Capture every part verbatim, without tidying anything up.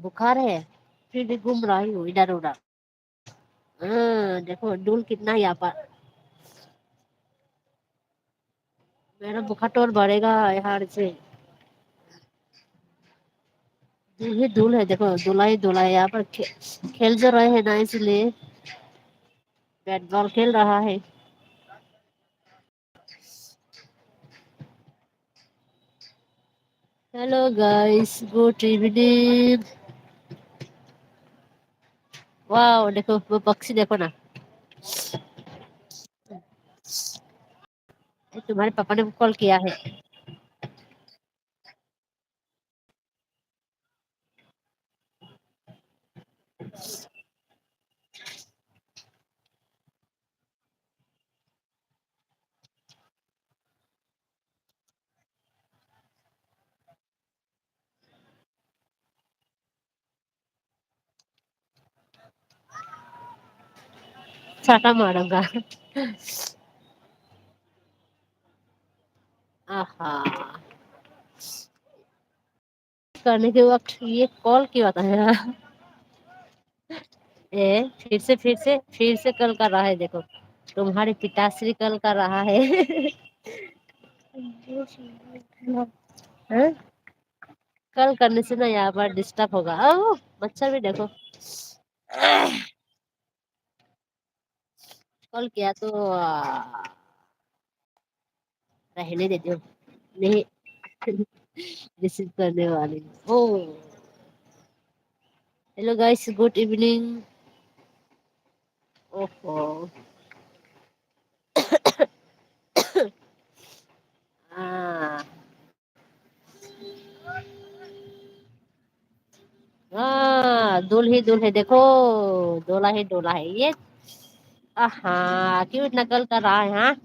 बुखार है, फिर भी घूम रही हूँ इधर उधर। हाँ, देखो, धूल कितना है यहाँ पर। मेरा बुखार तो और बढ़ेगा यहाँ से। धूल ही धूल है, देखो, धुलाई धुलाई। यहाँ पर खे-, खेल जो रहे हैं ना, इसलिए बैट बॉल खेल रहा है। Hello guys, good evening। Wow, देखो, वो पक्षी देखो ना। तुम्हारे पापा ने कॉल किया है। छाता मारूंगा। आहा। करने के वक्त ये कॉल क्यों आता है? ए, फिर से, फिर से, फिर से कॉल कर रहा है, देखो, तुम्हारे पिताश्री कॉल कर रहा है। हाँ? कॉल करने से ना यहाँ पर डिस्टर्ब होगा। ओह, मच्छर भी देखो। कॉल किया तो, आ, रहने देते हो, नहीं रिसीव करने वाली। ओ, हेलो गाइस, गुड इवनिंग। ओहो। आ। हाँ, धूल ही धूल है, देखो, धूला ही धूला है ये। आहा, क्यों इतना कॉल कर रहा है, हाँ?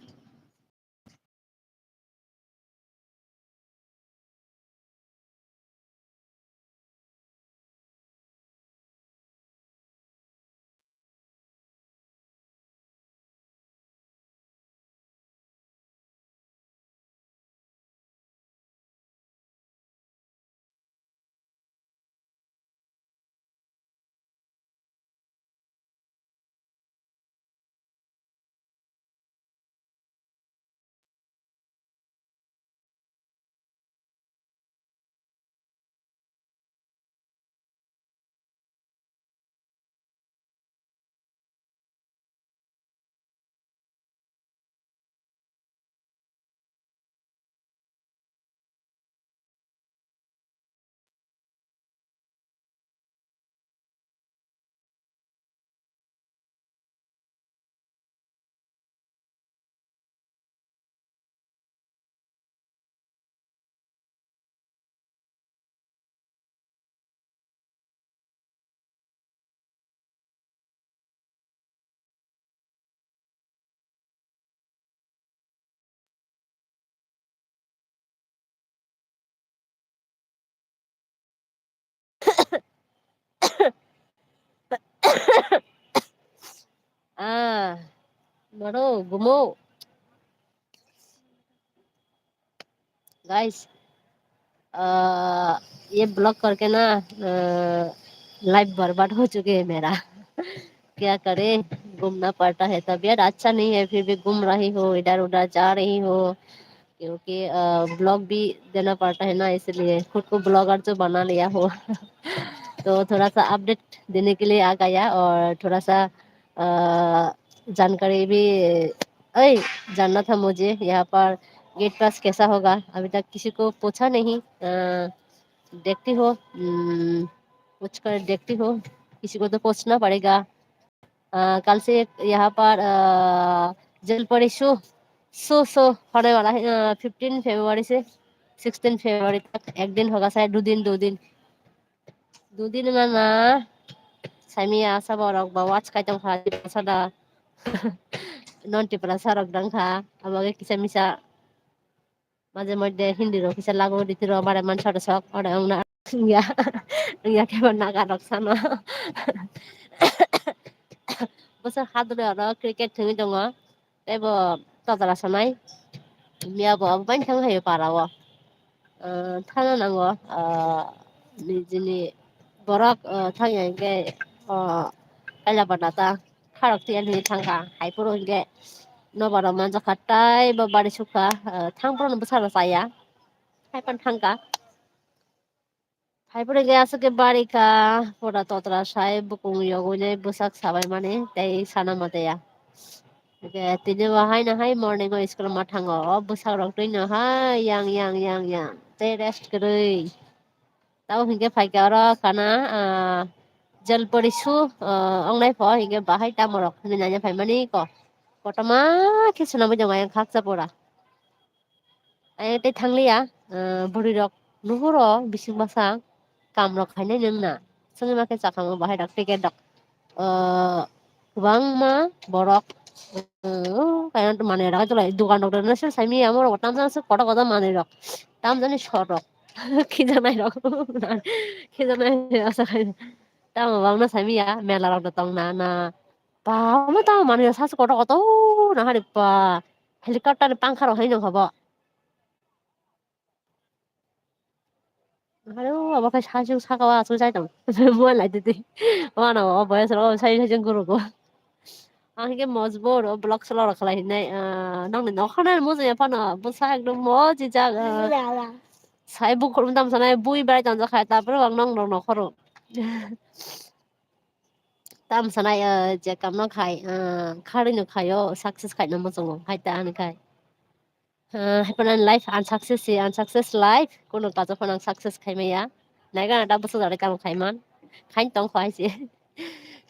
Ah, maro, gumo. गाइस, अ, ये ब्लॉक करके ना, अ, लाइफ बर्बाद हो चुके हैं मेरा। क्या करें, घूमना पड़ता है। तबीयत अच्छा नहीं है, फिर भी घूम रही हूँ, इधर उधर जा रही हूँ, क्योंकि, अ, ब्लॉग भी देना पड़ता है ना, इसलिए खुद को ब्लॉगर जो बना लिया हो। तो थोड़ा सा अपडेट देने के लिए आ गया और थोड़ा सा, अ, जानकारी भी, ऐ, जानना था मुझे यहाँ पर गेट पास कैसा होगा, अभी तक किसी को पूछा नहीं। अ, देखती हो, उम, पूछ कर देखती हो, किसी को तो पूछना पड़ेगा। अ, कल से यहाँ पर, अ, जलपरी शो, शो, शो होने वाला है, अ, फिफ्टीन फरवरी से सिक्सटीन फरवरी तक, एक दिन होगा शायद, दो दिन, दो दिन। Dudin mana sami asa borok ba watch kai tong kha, Tiprasa da. Non Tiprasa rok dang kha, abo khe kisa misa. Maje moddhe Hindi rok kisa lago, riti rok bare man sora sok, ore wngna wngya, wngya khe bo Naga rok sano. Bwswk hadwlwi oro cricket thwngwi tongo. Tei bo totala sanai. Miya bo abo bai thang hai para o. Ah, thana nango, ah, nijini Borok, uh, thangya hinkhe, uh, kaila bana ta kharok tiyan hinwi thangkha. Hai phuru hinkhe nobar rok manjakha, tai bo bari sukha, uh, thang phuru no bwsarok chaya. Hai phano thangkha. Hai phuru hinkhe aswk khe bari kha, pura totra sai bukung yogwi nai bwsak sabai mani tei sana mate ya. Hinkhe tini bo haino hai morning o school ma thango, o bwsak rok twi no hai yang yang yang yang tei rest kwrwi. Tamo hinkhe phaikha oro kana, ah, jalpori su, ah, wngnai pho hinkhe bahai tamo rok hinwi naina phaimani ko. Kotorma khe swnamwi tongo ayang khaksa pura. Ayang tei thangliya, ah, bwrwi rok nuhuro bising bwsang kam rok khainai nwng na. Swngwi ma khe chakha mo bahai rok ticket rok. Ah, kwbangma borok, ah, kaitor manwi rok dukan rok rwna se saimanya amo rok tamjani se kotor kotor manwi rok tamjani sor rok. Khijaknai rok. Khijaknai asa khai. Tamo bangno saimanya mela rok tong na na. Ba, omo tamo manwi sasu kotor kotor na hari ba. Helicopter ni pankha rok hai nang habo. Aro abo khai sasu saka wa asu jai tong. Mo lai tete. Wano o boyas rok sai sai jeng guru go. Ang hinkhe mojbur o vlog solo rok khlai hinai, ah, nokni nokhornai mujungya phano bwsa ekdom mojijak, ah, sai bukhuk dam sanai bui bai tonjak khai, tapore ang nokno nokhoro. Tam sanai, ah, je kamno khai, ah, kharwi no khaio, success khaino muchungo, hai ta ani khai. Ah, happy life unsuccess se, unsuccess life, kono kajo phano ang success khai maya. Naiga da bwswk jani kam khai man. Khain tong kho hai se.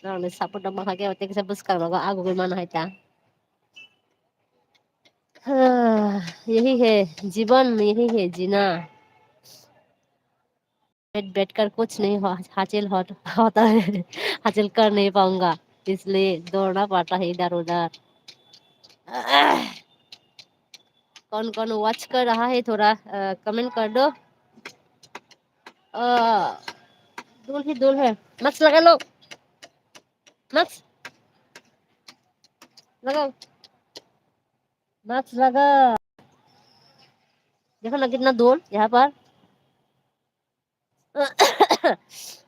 Nang ni support dong ma kha ke, tei kisa bwskang rogo agugwi mano hai ta. Ah, यही है जीवन, यही है जीना। बैठ बैठकर कुछ नहीं हो, हासिल हो, होता है, हासिल कर नहीं पाऊंगा, इसलिए दौड़ना पड़ता है इधर उधर। कौन कौन वॉच कर रहा है, थोड़ा, अ, कमेंट कर दो। अ, धूल ही धूल है। मास्क लगा लो। मास्क लगाओ। मास्क लगा। देखो ना कितना धूल यहाँ पर।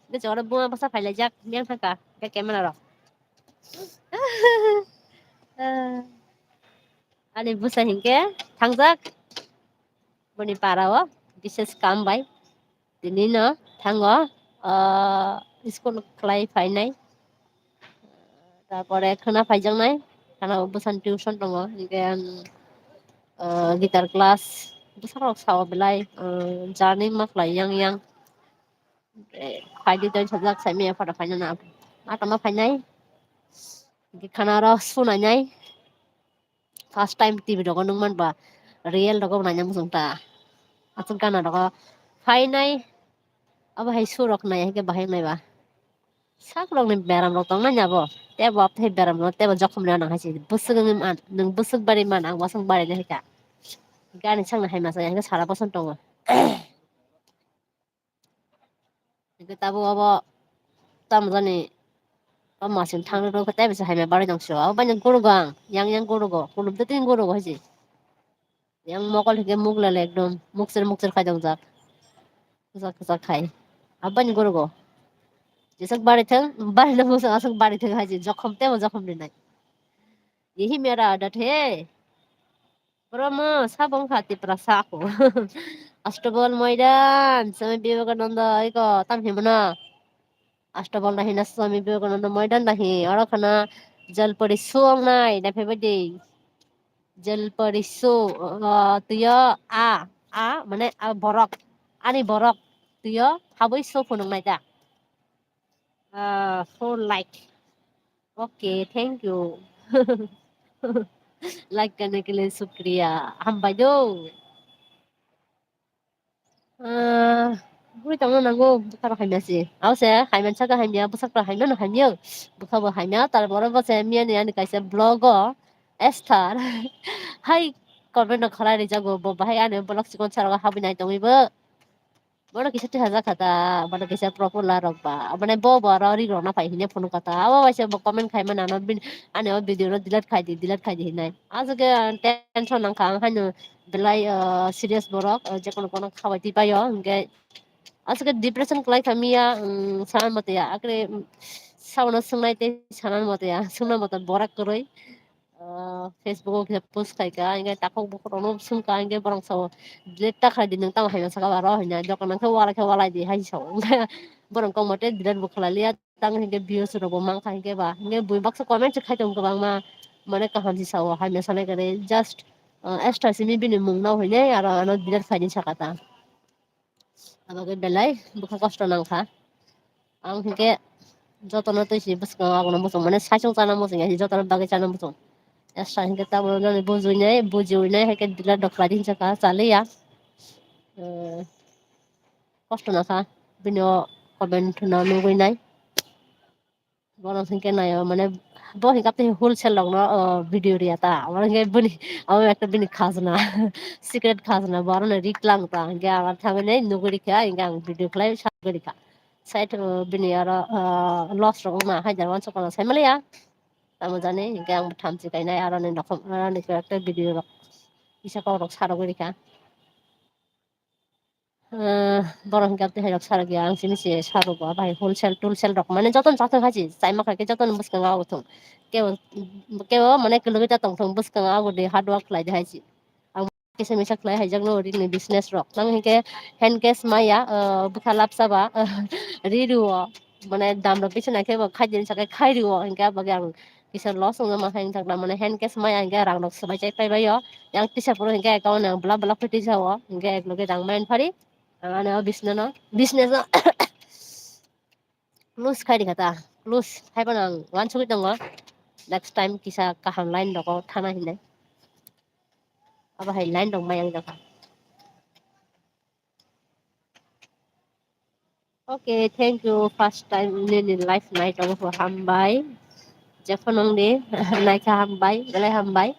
Bwsa oro buma bwsa phailaijak, miyang thangkha, khe camera rok. Ani bwsa hinkhe thangjak boni para o, bises kam bai. Tini no thango, ah, school khlai phainai. Tarpore khwna phaijaknai, khana o bwsani tuition tongo, hinkhe ang, ah, guitar class bwsarok sao belai, ah, journey ma khlai yang yang. Eh, phaidi tei sajak saimanya photo phainani. Atama phainai. Hinkhe khana oro sunainai. First time T V rogo nukman ba, real rogo naina muchung ta. Aswk gana rogo phainai. Abo hai surok nai, hai khe bahai nai ba. Sak rokni beram rok tong nai abo. Tebo abo hai beram rok, tebo jokhom rok nang hai se. Bwswk wngwi man, nwng bwswk bari man, ang waswk bari nai hai kha. Gani sakni hai masa, hai khe sara bosong tongo. Hinkhe tabuk abo tamo jani o masing thang rwkhe tei bisa hai maya barwi tong sio. Abo baino gurugo ang, yang yang gurugo, kulum tei tini gurugo hai se. Yang mokol hinkhe muk lele ekdom mukchir mukchir khai tongjak. Kwchak kwchak khai. Abani gorogo. Jeswk bari thang, bari no bwswk aswk bari thang hai se, jokhom tebo jokhom rinai. Yehi mera adat he. Promo sabong kha Tipra sako. Astabol Moidan, Swami Vivekananda eko tam himno. Astabol nahi na Swami Vivekananda Moidan nahi, oro khana Jalpuri su wngnai, naiphaima di. Jalpuri su, uh, tuyo a, a, mane a borok, ani borok, tuyo habwi su phunuknai da. Uh, four like. Okay, thank you. Like karne ke liye shukriya. Hambai do. Ah, bwrwi tongna nango, bwkha rok hamya se. Abo se hamya saka hamya, bwsak rok hamya no hamya. Bwkha bo hamya, tar pore bo se miya ni ani kaisa vlog o Esther. Hai comment rok khlai rijak bo, bo bahai ani vlog chikon sara o habwi nai tongwi bo. Bono kisa thwi sajak kha ta, bono kisa popular rok ba. Mane bo bo aro ri rok na phai hine phunuk kha ta. Abo bai se bo comment khai mano ano bin-, ani o video no delete khai di, delete khai di hinai. Aswk khe tension nang kha ang haino belai, ah, serious borok, ah, jekono kono khabai twi pai o, hinkhe Aswk depression kwlai kha miya, um, sana motya, akre, um, sabono swngnai tei sana motya, swngna motya borak kwrwi. Ah, Facebook o kisa post khai kha, hingke takhuk bukhuk rokno swng kha, hingke borok sao, "Delete ta khlai di, nwng tamo hai masa kha aro," hwnwi, "Joto nang khe walai khe walai di," hai sao. Hingke borok kok mote delete bo khlai liya, tang hingke views rok bo mang kha, hingke ba, hingke bui baksa comment se khai tongo kwbangma, mane kaham se sao, hai masa nai khe just, ah, extra simi bini mung no hwnwi aro ano delete khai di sakha ta. Abo khe belai bwkha kosto nang kha. Ang hinkhe jotono twi si bwskango abono muchung, mane saichung chana muchung ya, jotono bagwi chana muchung. Esa hinkhe tabuk nini bujui nai, bujiui nai, haikhe delete rok khlai di hinsa kha, chaliya. Eh, kosto nang kha, bini o comment no nugui nai. Bono hinkhe naio, mane, bo hinkhe tei wholesale rokno, o, video riya ta. Abo hinkhe bini, abo ekta bini khajna, secret khajna, bo aroni ri tlang ta. Hinkhe abo thangwi nai nugwi rikha, hinkhe ang video khlai sa nugwi rikha. Side, o, bini aro, o, loss rok wngma hajar wansukmano sai manliya. Tamo jani, hinkhe ang thamchi kainai aroni rokom, aroni khe ekta video rok kisa kok rok sa rogwi rikha. Eh, borok hinkhe tei hai rok sarok ya, ang simi se sarok bo, abo hai wholesale tolsale rok, mane jotono chathok hai se, chaima kha khe jotono bwskango abo thung. Kebo, kebo mane kwlwgwi ta tong thung, bwskango abo de hard work khlai de hai se. Ang kisa misa khlai hai jak no ring ni business rok. Nang hinkhe hand cash maya, eh, bwkha lapsa ba, ri rw o, mane dam rok bisi nai khe bo khai di hinsa khe khai rw o, hinkhe abo khe ang kisa loss wngma hai wngthak na, mane hand cash maya hinkhe rang rok swbai chai pai bai o. Yang tisa phuru hinkhe account ang bla bla khe tisa o, hinkhe ek loge rang main phari, ang ano business no, business no close khai rikha ta, close khai phano ang wansugwi tongo, next time kisa kaham line rogo thana hinwi, abo hai line rok maya wngjakha. Okay, thank you. First time nini live nai tongo, hambai. Jephano nongni naikha, hambai, belai hambai.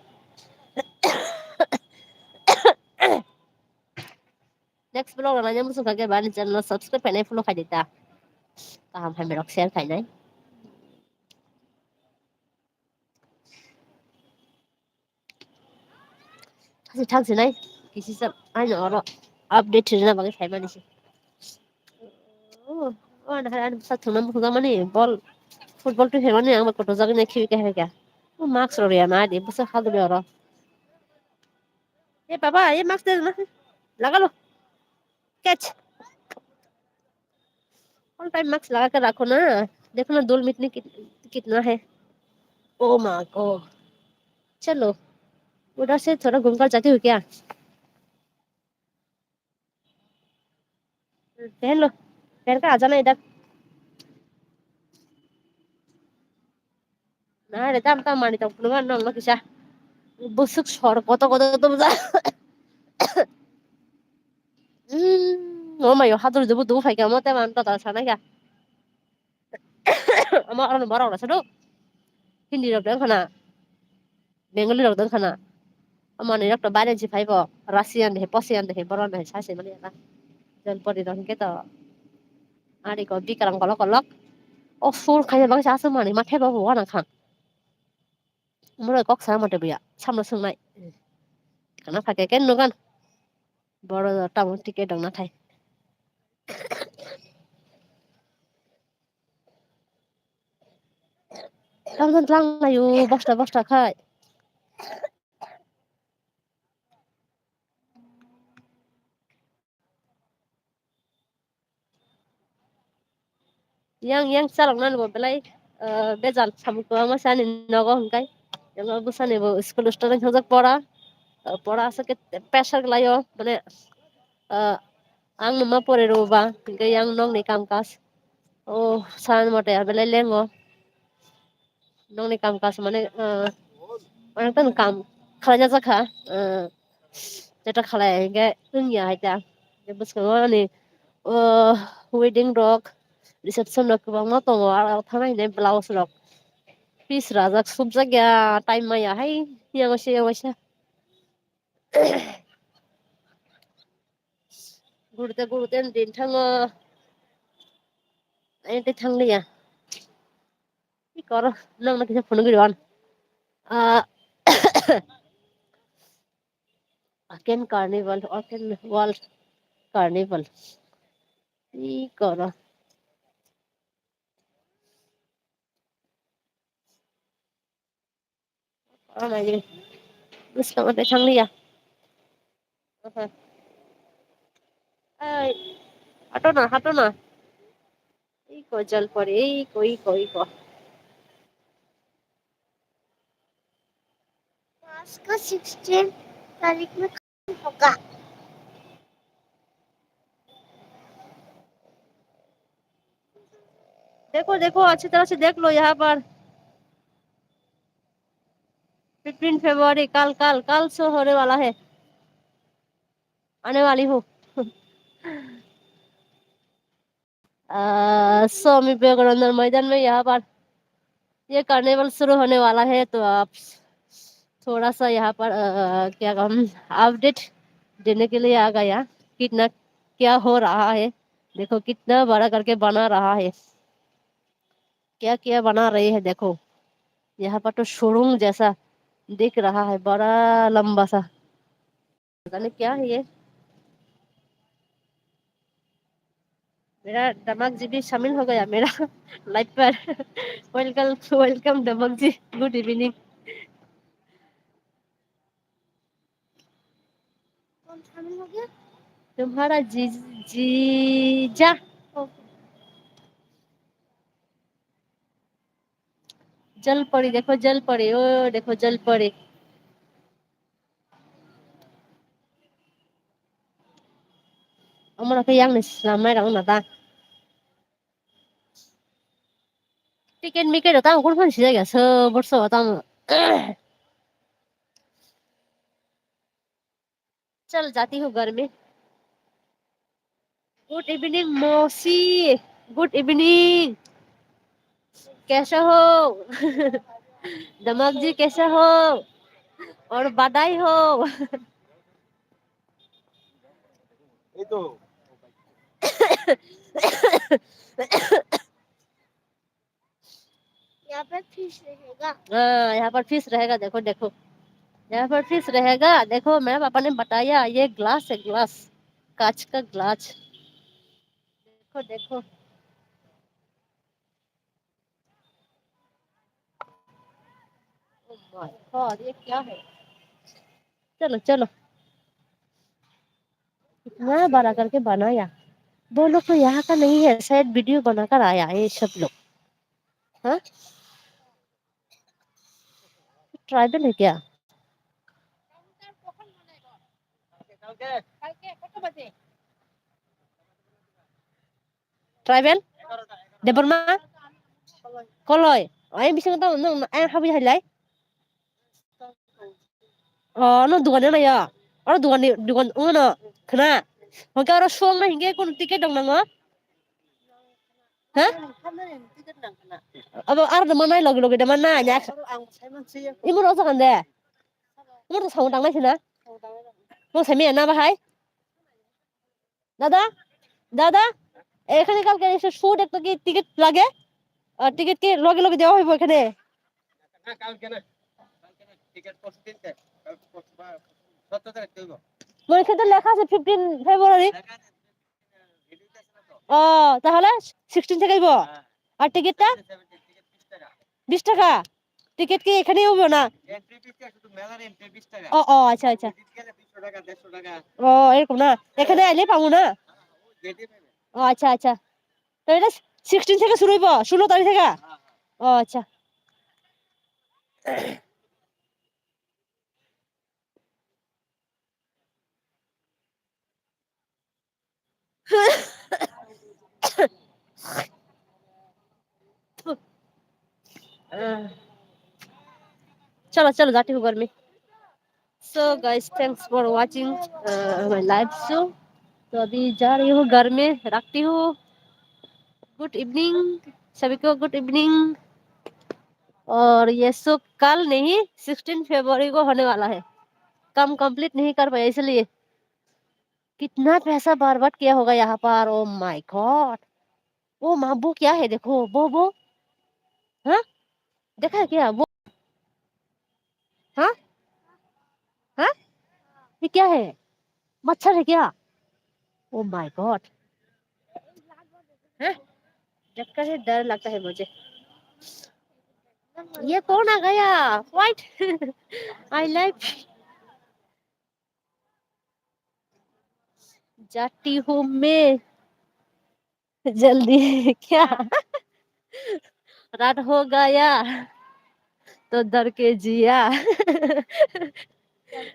Next vlog rok naina muchung kha khe bani channel o subscribe khainai, follow khai di ta. Kaham hambai rok share khainai. Thangsi, thangsi nai, kisi sa, aino oro update rina bagwi phaimani se. Oh, oh, ana hai, ani bwsa thwngna muchung jakmani, bol, football twi phaimani, ang bai kotor jagwi nai khibi khe hai kha. Oh, mask rok riya na di, bwsa hadwli oro. ए बाबा, ये मास्क दे दो ना, लगा लो, catch. All time mask लगा कर रखो ना, देखो ना धूल मिट्टी कित-, कितना है। ओ माँ गॉड, चलो उधर से थोड़ा घूम कर जाती हूँ क्या? पहन लो, पहन कर आ जाना इधर। Nare tam tam mani tong phunukma nongno kisa. Bwswk sor koto koto tongja. Hmm, o mayo hadur dubu dubu phaikha omo tei mani tota sanai kha. Omo aroni borok rok sado. Hindi rok dang khana. Bengali rok dang khana. Amoni rok to baire si phai bo, Russian de, Persian de, boron de, sai se mani na. Jon pori rok hinkhe to. Ari ko bikrang kolok kolok. O sur khaina bagwi sa aswk mani ma theba bo wana kha. Moro kok sa mate buya, samno swngnai. Kana phake ken nugan. Boro tamo ticket dong na thai. Tamo tang layo, bosta bosta khai. Yang, yang chalok nani bo belai, eh, bejal samung kwbangma se ani nogo hwnkhe. Yang bwsani bo school student hwnjak pora. Eh, pora aswk khe pressure khlaio, mane, eh, ang no ma pore rw ba, hwnkhe yang nokni kam kaj. Oh, san mote belai lengo. Nokni kam kaj mane, ah, ang tamo kam khlaina jakha, ah, jeta khalai hingke wngya hai ta. Bwskango ani, oh, wedding rok, reception rok kwbangma tongo, aro thangna hinai blouse rok piece rajak, subjak ya, time maya hai, yang waisa, yang waisa. Gurte gurte din thango, ai tei thangliya. Koro nang na kisa phunugwi rw an. Ah, Aken Carnival, Aken World Carnival. Iko ro. Oro naidi. Bwskango tei thangliya. Aha. Ai, hato na, hato na. Iko jal pore, iko, iko, iko. आज का सिक्सटीन तारीख में होगा। देखो, देखो, अच्छी तरह से देख लो यहाँ पर। फिफ्टीन फरवरी, कल, कल, कल शो होने वाला है। आने वाली हूँ। अ, स्वामी विवेकानंद मैदान में यहाँ पर ये कार्निवल शुरू होने वाला है, तो आप थोड़ा सा यहाँ पर, अ, क्या कहूँ, अपडेट देने के लिए आ गया, कितना क्या हो रहा है। देखो, कितना बड़ा करके बना रहा है, क्या क्या बना रही है। देखो, यहाँ पर तो सुरुंग जैसा दिख रहा है, बड़ा लंबा सा। पता नहीं क्या है ये। मेरा दमाग जी भी शामिल हो गया मेरा लाइव पर। वेलकम, वेलकम दमाग जी, गुड इवनिंग। कौन शामिल हो गया? तुम्हारा जी, जीजा। जल परी, देखो जल परी, ओ देखो जल परी। Omo no khe yang ni swnam nai rok no da. Ticket miket rok tamo kunu phano sijak ya, so borso tamo. चल जाती हूँ घर में। गुड इवनिंग मौसी, गुड इवनिंग। कैसे हो? दमाग जी कैसे हो? और बधाई हो। এই তো। यहाँ पर फिश रहेगा। हाँ, यहाँ पर फिश रहेगा। देखो, देखो, यहाँ पर फिश रहेगा। देखो, मेरे पापा ने बताया, ये ग्लास है, ग्लास, कांच का ग्लास। देखो, देखो। Oh my God, ये क्या है? चलो, चलो। इतना बड़ा करके बनाया। वो लोग तो यहाँ का नहीं है, शायद वीडियो बनाकर आया है ये सब लोग। हाँ? ट्राइबल है क्या? Tribal? Debbarma? Koloi? Ai, bising tamo nwng, ai, habwi hailai? Oh, no dugan na ya? Oro dugan ni, dugan, oh, no. Khna. Hwnkhe oro song na hingke kun ticket dong nango? Ha? Abo ar no manai logi logi de manai ya. Imo ro sakan de. Imo ro sakan tangnai sina. Mo sami na bahai. दादा, दादा, এখানে কালকে এসে শুট একটা কি টিকিট লাগে? আর টিকিট কি লগে লগে দেওয়া হইব এখানে? না, কালকে না। কালকে না। টিকিট পরশু দিন দেয়। কাল পরশু বা সতেরো তারিখ দেব। মানে এখানে তো লেখা আছে ফিফটিন ফেব্রুয়ারি। লেখা আছে, ভিডিওতে আছে না তো? ও, তাহলে সিক্সটিন থেকে আইব? হ্যাঁ। আর টিকিটটা? সেভেন্টিন, টিকিট বিশ টাকা। বিশ টাকা? টিকিট কি এখানেই হইব না? এন্ট্রি ফিস শুধু মেলার এন্ট্রি বিশ টাকা। ও, ও, আচ্ছা, আচ্ছা। ভিজিট গেলে দুইশো টাকা, দেড়শো টাকা। ও, এরকম না? এখানে আইলে পাবো না? গেটে পাবে। ও, আচ্ছা, আচ্ছা। তো এটা সিক্সটিন থেকে শুরু হইব, ষোলো তারিখ থেকে? হ্যাঁ, হ্যাঁ। ও, আচ্ছা। चलो, चलो, जाती हूँ घर में। So guys, thanks for watching, uh, my live show। तो अभी जा रही हूँ घर में, रखती हूँ। गुड इवनिंग सभी को, गुड इवनिंग। और ये शो कल नहीं, सिक्सटीन फरवरी को होने वाला है। काम कंप्लीट नहीं कर पाया, इसलिए। कितना पैसा बर्बाद किया होगा यहाँ पर। Oh my God. ओ माँ, वो क्या है? देखो, वो, वो। हाँ, देखा है क्या वो? हाँ, हाँ, ये क्या है? मच्छर है क्या? Oh my God. हैं? डर लगता है मुझे। ये कौन आ गया? What? I love जाती हूँ मैं जल्दी। क्या? रात हो गया तो डर के जिया।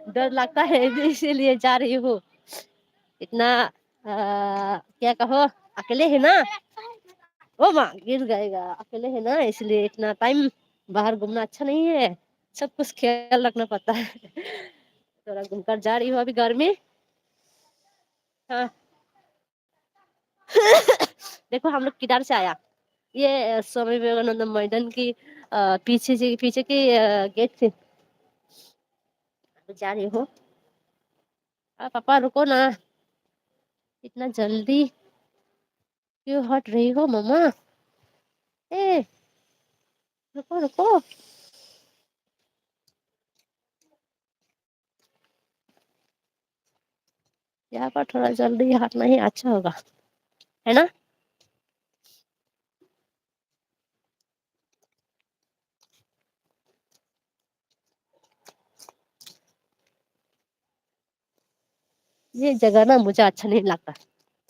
डर लगता है, इसीलिए जा रही हूँ। इतना, आ, क्या कहो, अकेले है ना। ओ माँ, गिर गएगा। अकेले है ना, इसलिए इतना टाइम बाहर घूमना अच्छा नहीं है। सब कुछ ख्याल रखना पड़ता है। थोड़ा घूमकर जा रही हूँ अभी घर में। हाँ। देखो हम लोग किधर से आया। ये, अ, स्वामी विवेकानंद मैदान की, अ, पीछे से, पीछे की, अ, गेट से। अभी जा रही हूँ। आ, पापा रुको ना, इतना जल्दी क्यों हट रही हो मम्मा? ए, रुको, रुको। यहाँ पर थोड़ा जल्दी हटना ही अच्छा होगा, है ना? ये जगह ना मुझे अच्छा नहीं लगता,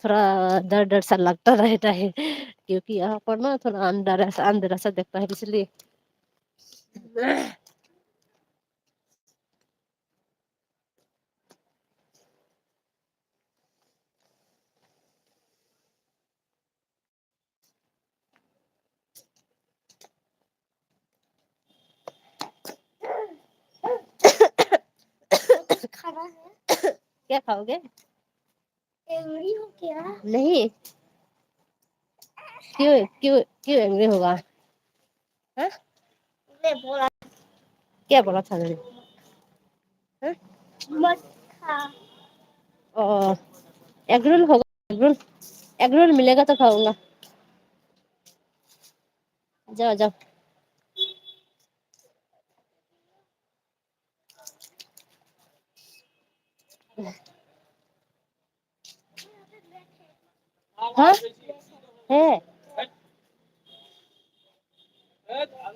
थोड़ा डर डर सा लगता रहता है। क्योंकि यहाँ पर ना थोड़ा अंधेरा सा, अंधेरा सा दिखता है, इसलिए। खाना है। क्या खाओगे? एंग्री हो क्या? नहीं। क्यों, क्यों, क्यों एंग्री होगा? हाँ? मैं बोला। क्या बोला था मैंने? हाँ? मत खा। ओ, एग रोल होगा, एग रोल, एग रोल मिलेगा तो खाऊंगा। जाओ, जाओ। हाँ? है?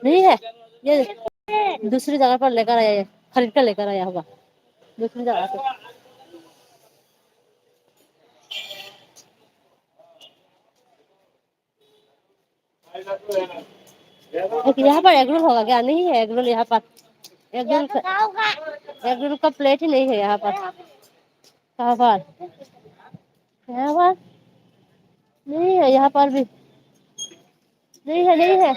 नहीं है? ये दूसरी जगह पर लेकर आया है, खरीद कर लेकर आया होगा दूसरी जगह से। एक यहाँ पर एग रोल होगा क्या? नहीं है एग रोल यहाँ पर। एग रोल का, एग रोल का प्लेट ही नहीं है यहाँ पर। कहाँ पर? यहाँ पर नहीं है, यहाँ पर भी नहीं है, नहीं है।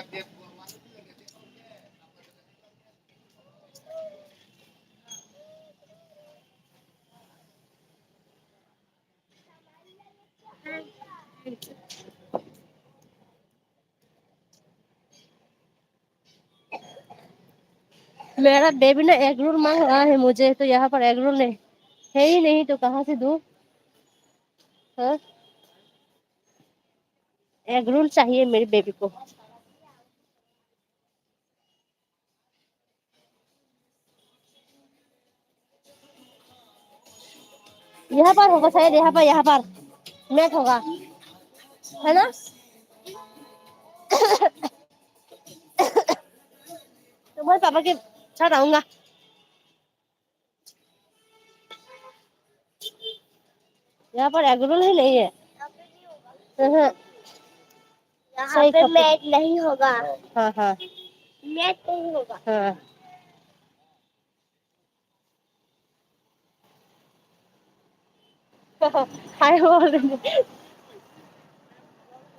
मेरा बेबी ना एग रोल मांग रहा है, मुझे तो यहाँ पर एग रोल नहीं है ही नहीं, तो कहाँ से दूँ? हाँ, एग रोल चाहिए मेरी बेबी को। यहाँ पर होगा शायद, यहाँ पर, यहाँ पर मेट होगा, है ना? तुम्हारे पापा के साथ आऊंगा। यहाँ पर एग रोल ही नहीं है। हाँ, यहाँ पे मेट नहीं होगा। हाँ, हाँ। मेट नहीं होगा। हाँ। हाय बोल रही है।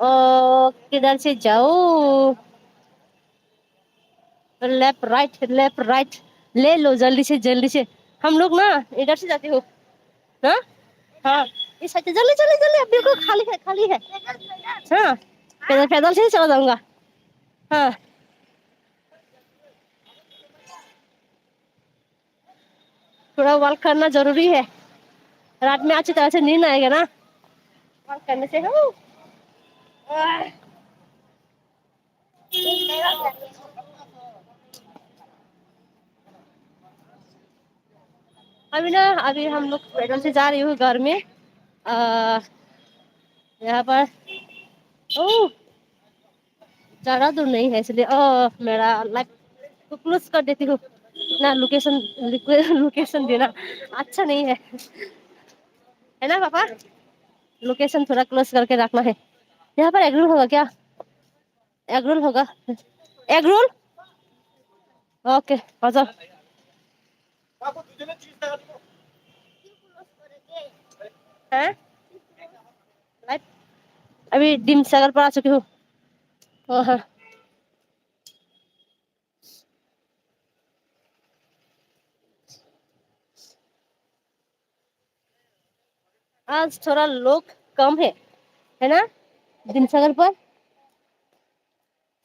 ओ, किधर से जाऊँ? लेफ्ट राइट, लेफ्ट राइट, ले लो जल्दी से, जल्दी से। हम लोग ना इधर से जाते हो ना? हाँ, इस साइड से जल्दी, जल्दी, जल्दी, अब बिल्कुल खाली है, खाली है। हाँ, पैदल, पैदल से ही चला जाऊंगा। हाँ। थोड़ा वॉक करना जरूरी है। रात में अच्छी तरह से नींद आएगा ना, वॉक करने से। हो। अभी ना, अभी हम लोग पैदल से जा रही हूँ घर में। आ, यहाँ पर ओह, ज्यादा दूर नहीं है इसलिए। ओह, मेरा लाइफ को क्लोज कर देती हूँ। ना, लोकेशन, लोकेशन देना अच्छा नहीं है, है ना पापा? लोकेशन थोड़ा क्लोज करके रखना है। यहाँ पर एग रोल होगा क्या? एग रोल होगा? Egg roll? ओके, आ जाओ। हैं? लाइफ, अभी डिम सागर पर आ चुकी हूँ। ओ हाँ। आज थोड़ा लोग कम है, है ना? डिम सागर पर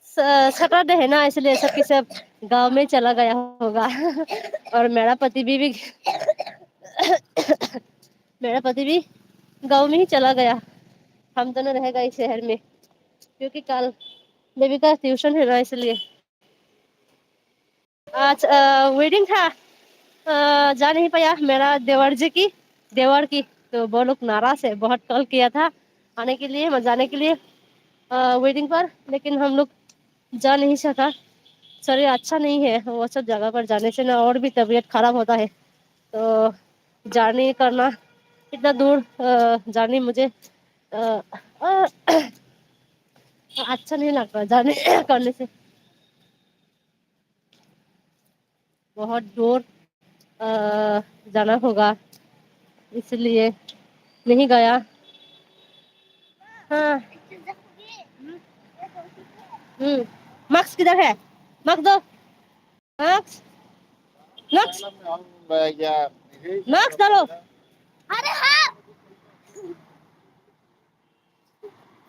सैटरडे है ना, इसलिए सब के सब गांव में चला गया होगा। और मेरा पति भी, भी मेरा पति भी गांव में ही चला गया। हम दोनों रहेगा इस शहर में, क्योंकि कल बेबी का ट्यूशन है ना, इसलिए। आज वेडिंग था, अ, जा नहीं पाया मेरा देवर जी की, देवर की। तो वो लोग नाराज है, बहुत कॉल किया था आने के लिए, मैं जाने के लिए वेडिंग पर, लेकिन हम लोग जा नहीं सका। शरीर अच्छा नहीं है, वो सब जगह पर जाने से ना और भी तबीयत खराब होता है। तो जर्नी करना इतना दूर, जर्नी मुझे अ, अ, अच्छा नहीं लगता जाने करने से। बहुत दूर अ, जाना होगा, इसलिए नहीं गया। हाँ। हम्म। मास्क किधर है? मास्क दो। मास्क। मास्क। मास्क डालो। अरे हाँ।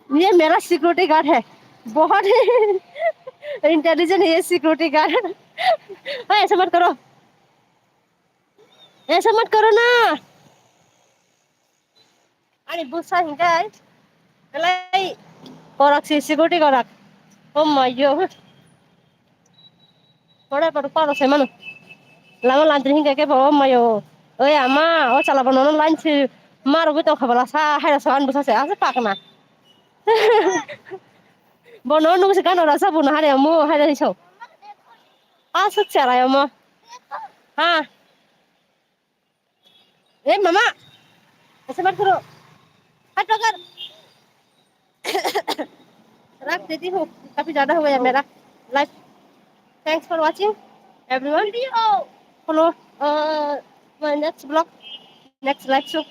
ये मेरा सिक्योरिटी गार्ड है, बहुत ही इंटेलिजेंट है ये सिक्योरिटी गार्ड। ओए, ऐसा मत करो, ऐसा मत करो ना। Ani bwsa hinkhe, belai korak se security korak. Oh my God. Pore pore paro se mano. Lama lantri hinkhe kebo oh my God. Oi ama, o chala bono no line se marogwi tongkha bwla sa, haira sa ani bwsa se, asa pakna. Bono nung se gana rasa bono haira mo, haira hiso. Aswk chara mo. Ha. ए मामा, ऐसे मत करो, हट पकड़। रख देती हूँ, काफी ज्यादा हो गया मेरा life. Thanks for watching everyone. Follow, uh, my next vlog, next live show.